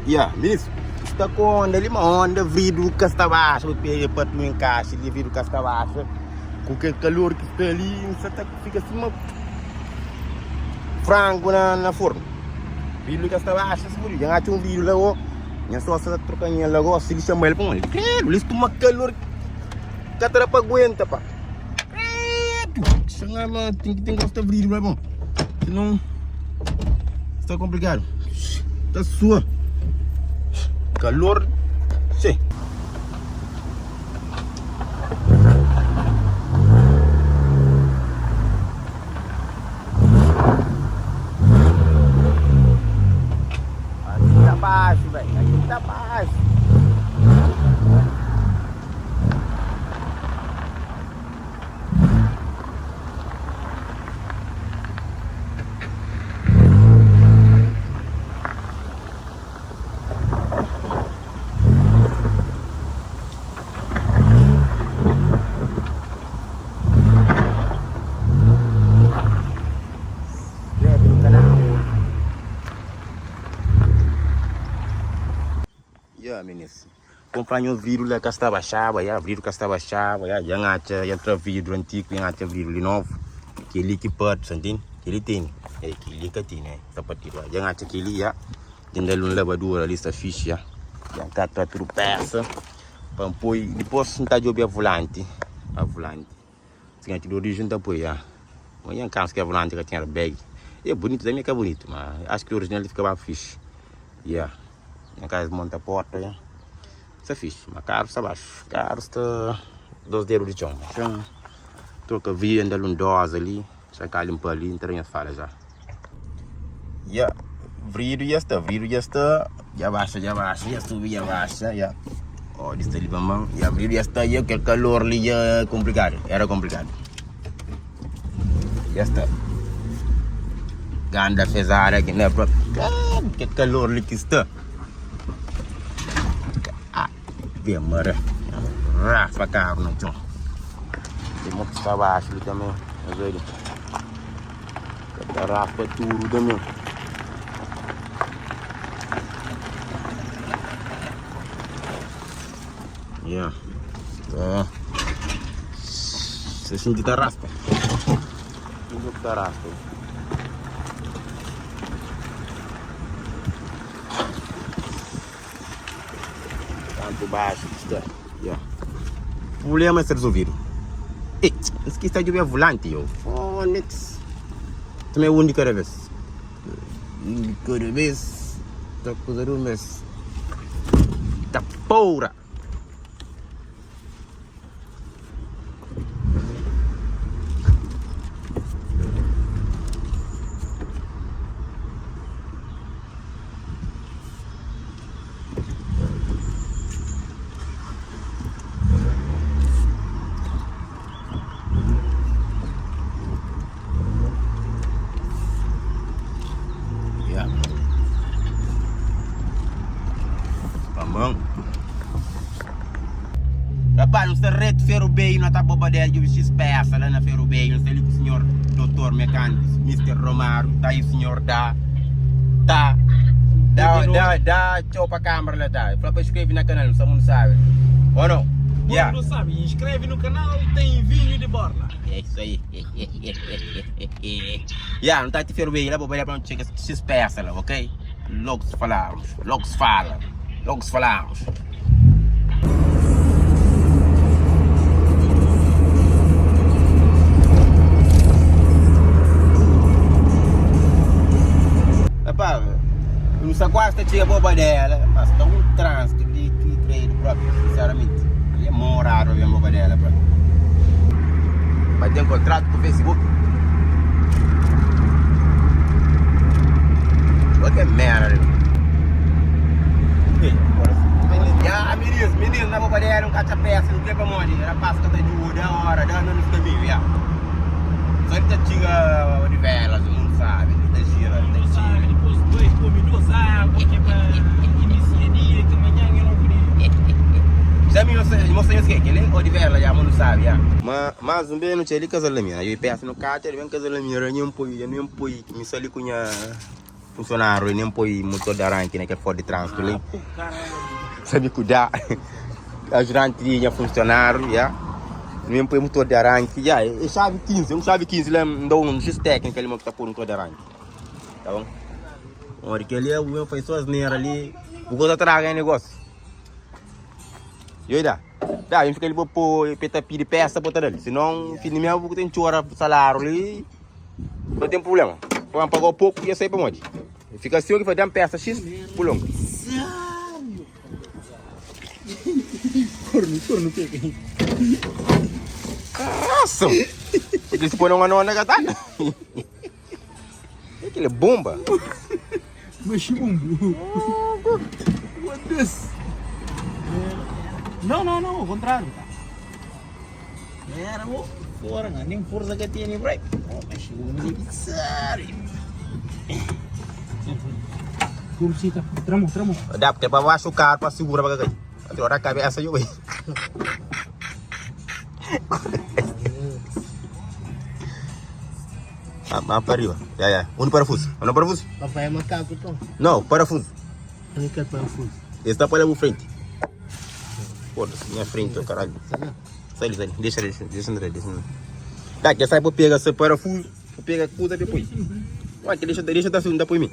Ya, minis, sta ku onda li, ma onda vridu ka sta baxa, bu pega parti un enkaxi li, vridu ka sta baxa, ku kel kalor ki sta li, N sa ta fika sima frangu na fornu. Vridu li ka sta baxa, si bu dja N atxa un vridu la go, nha sósia ta troka-m el la gosi, li txoma el pa un, kredu, li sta uma kalor ka ta da pa aguenta pa. Credo! Xangai ma tem que tem gosta vrido lá bom. Senão está complicado. Tá sua. Calor. Sim. Aqui tá baixo, velho. Aqui tá baixo. Inscreve no canal. Yeah, meninas. Konpra nhos vidru la ka sta baxaba ya vidru ka sta baxaba ya dja N atxa dja N tra vidru antigu dja N atxa vidru li novu kel-li ki parti sa ntende kel-li tene eh kel-li ka tene sta partidu dja N atxa kel-li ya dja N da-l un labadura li sta fixi ya dja N ka tra tudu pesa pa N poi dipôs N ta djobe a volanti a volanti si N atxa di oriji N ta poi ya ma dja N kansa ki a volanti ka ten airbag e bunitu tanbe ka bunitu ma axu ki orijinal ta fika ba fixi ya. Nha ka es monta porta ya. Sta fixe, ma karu sta baxu. Karu sta dos dedu di txon. Txon troka via, N da-l un doza li, xa ka linpa li, N ta da nhos fala já. Ya, vridu dja sta, vridu dja sta, dja baxa, dja baxa, dja subi, dja baxa, ya. Odi sta li pa man, ya vridu dja sta, ya kel kalor li dja konplikadu, era konplikadu. Dja sta Ganda fezada ki na propi Ke kalor li ki sta Ave Maria Raspa karu na txon Tem mo ki sta baxu li tanbe Nhos oi li Ka ta raspa tudu tanbe Yeah. Uh. Você sente tá raspa. Tudo que tá raspa. Tanto baixo que está. Yeah. Problema está resolvido. Ei, esqueci de ver volante, eu. Fônix. Também um de cada vez. Um de cada vez. Tá coisa do mês. Ta pora! Yeah. Pamão. Rapaz, não está reto ferro bem, não está bobadeira de X peça lá na ferro bem, não está ali com o senhor doutor mecânico, Mr. Romário, tá aí o senhor dá, tá, dá, dá, dá tchau pra câmera lá, tá, fala pra inscreve na canal, não mundo sabe, ou não? Yeah. Mundo sabe, inscreve no canal, tem vinho de borla. É isso aí. Ya, nu ta ti ferbeju la, bo bai la pa nu txeka si spesa la, ok? Logo se falamos, logo se fala, logo se falamos. Rapaz, nu sta kuazi ta txega Bobadela, mas sta un trânsitu di ki kredu propi, sinseramenti. É morado ben Bobadela propi. Ba ten kontratu ku Facebook? Qualquer merda. Ya, meninos, meninos, na Bobadela um cacha peça, não tem pra onde. Rapaz que tá ajuda, hora, dá nos caminho, ya. Só ele tá tira Odivelas, o mundo sabe, ele tá gira, ele tá gira. Depois dois come duas águas, que é pra iniciar dia, que amanhã eu não queria. Já me mostrou isso que ele Odivelas, já mundo sabe, ya. Ma, mas um bem no tchê ali casal la mira, eu peço no caixa, ele vem casal la mira, nem poi, nem poi, me sali com nha. Funcionário li nem poi motor de arranque naquele Ford Transit li. Sabe cuidar. Ajudante di nha funcionário, ya. Nem poi motor de arranque, ya. É chave 15, um chave 15 lá, me dá um X técnico ali, que tá pôr motor de arranque. Tá bom? Ora, que ali é o meu faz só asneira ali. O coisa traga é negócio. E aí dá? Dá, eu fica ali para pôr, para pedir peça, botar ali. Senão, fim de mês, eu vou ter que chorar salário ali. Não tem problema. Vamos pagar pouco e sair para onde? Fica assim que vai dar peça X por longo. Corno, corno, pega. Caraça! Porque se põe uma nona katana. Aquele é bomba. Mas bumbo. What this? Não, não, não, ao contrário. Era, oh, fora, não, nem força que tinha nem break. Oh, mas chegou um sério. Pobrecita, tramo, tramo. Dá porque é para baixo o carro para segurar para cair. Até hora a cabeça eu bem. Ah, para arriba. Ya, ya. Um parafuso. Um parafuso? Papai é macaco, então. Não, parafuso. Eu não quero parafuso. Esse está para a frente. Foda-se, minha frente, oh, caralho. Sai ali, sai ali. Deixa, deixa, deixa André, deixa André. Tá, que sai para pegar esse parafuso. Vou pegar a coisa depois. Vai, que deixa, deixa da segunda depois mim.